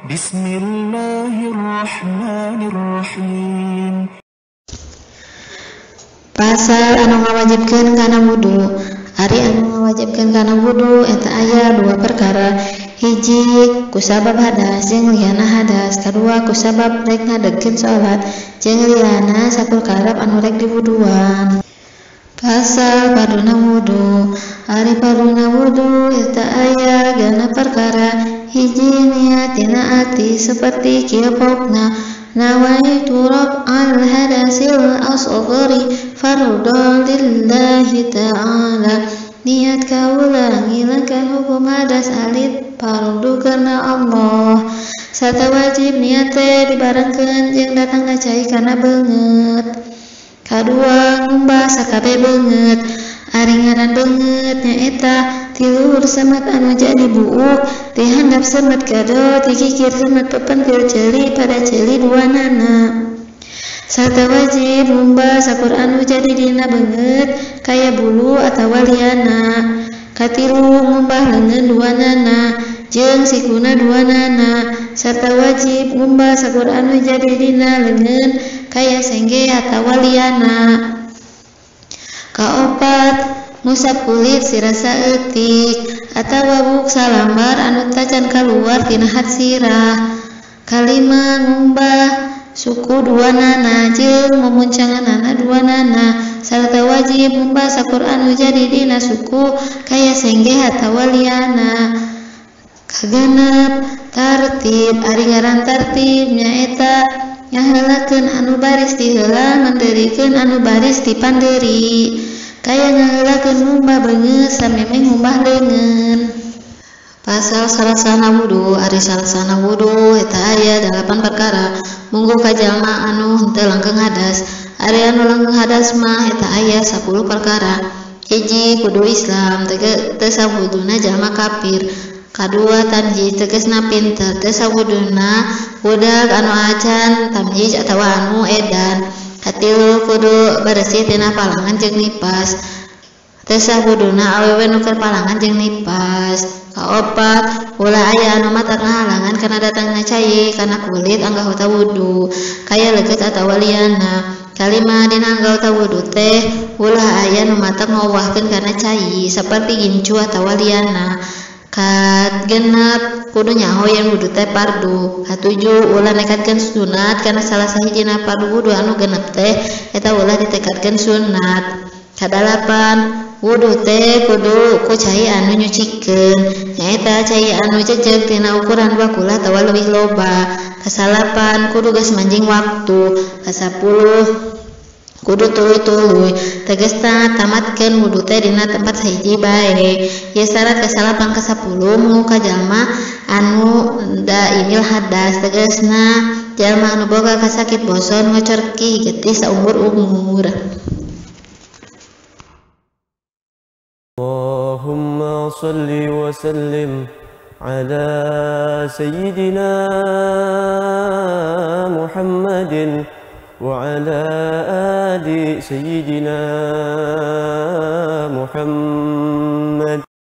بسم الله الرحمن الرحيم. Pasal anu ngawajibkeun kana wudu. Ari anu ngawajibkeun kana wudu eta aya dua perkara. Hiji kusabab hadas jeung liyana hadas, kadua kusabab rek ngadegkeun salat jeung liyana sakur karep anu rek diwuduan. Pasal farduna wudu. Ari farduna wudu eta aya 6 perkara. Hiji niat tina ati seperti kieu paukna nawaitu raf'al hadasil asghari fardhan lillahi ta'ala. Niat kaula ngilangkeun hukum hadas alit fardu karena Allah. Sarta wajib niat teh dibarengkeun jeung datangna cai kana beungeut. Kadua ngumbah sakabeh beungeut. Ari ngaran beungeut nyaeta ti luhur semet anu jadi buuk, ti handap semet kado, ti kikir semet pepentil ceuli pada ceuli duanana. Sarta wajib ngumbah sakur anu jadi dina beungeut kaya bulu atawa liana. Katilu ngumbah leungeun duanana jeung sikuna duanana. Sarta wajib ngumbah sakur anu jadi dina leungeun kaya sengge atawa liana. Kaopat ngusap kulit sirah saeutik atawa buk salambar anu tacan kaluar tina hat sirah. Kalima ngumbah suku duanana jeung mumuncanganana duanana. Sarta wajib ngumbah sakur anu jadi dina suku kaya sengge atawa liana. Kagenep tartib. Ari ngaran tartib nyaeta ngaheulakeun anu baris ti heula ngandeurikeun anu baris ti pandeuri, kaya ngaheulakeun ngumbah beungeut samemeh ngumbah leungeun. Pasal syarat sahna wudu. Ari syarat sahna wudu eta aya 8 perkara. Mungguh ka jalma anu henteu langkung hadas. Ari anu langkung hadas mah eta aya 10 perkara. Hiji kudu Islam, teu sawuduna jalma kafir. Kadua tamyiz tegasna pinter, teu sawuduna budak anu acan tamyiz atawa anu edan. Katilu kudu beresih tina palangan jeung nipas, teu sawuduna awewe nu keur palangan jeung nipas. Kaopat ulah aya anu matak ngahalangan kana datangna cai kana kulit anggota wudu kaya leukeut atawa liana. Kalima dina anggota wudu teh ulah aya nu matak ngowahkeun kana cai saperti gincu atawa liana. Kagenep kudu nyaho yen wudu teh fardu. Katujuh ulah nekatkeun sunat kana salah sahijina fardu wudu anu genep teh eta ulah ditekatkeun sunat. Kadalapan wudu teh kudu ku cai anu nyucikeun, nyaeta cai anu jejeg tina ukuran 2 kulah atawa leuwih loba. Kasalapan kudu geus manjing waktu. Kasapuluh kudu tuluy-tuluy tegasna tamatkeun wudu teh dina tempat sahiji bae. Ieu syarat kasalapan kasapuluh mung ka jalma anu daimil hadas, tegasna jalma anu boga kasakit boson ngocor kih getih saumur-umur. Allahumma shalli wa sallim ala sayyidina Muhammadin wa ala ali sayyidina Muhammad.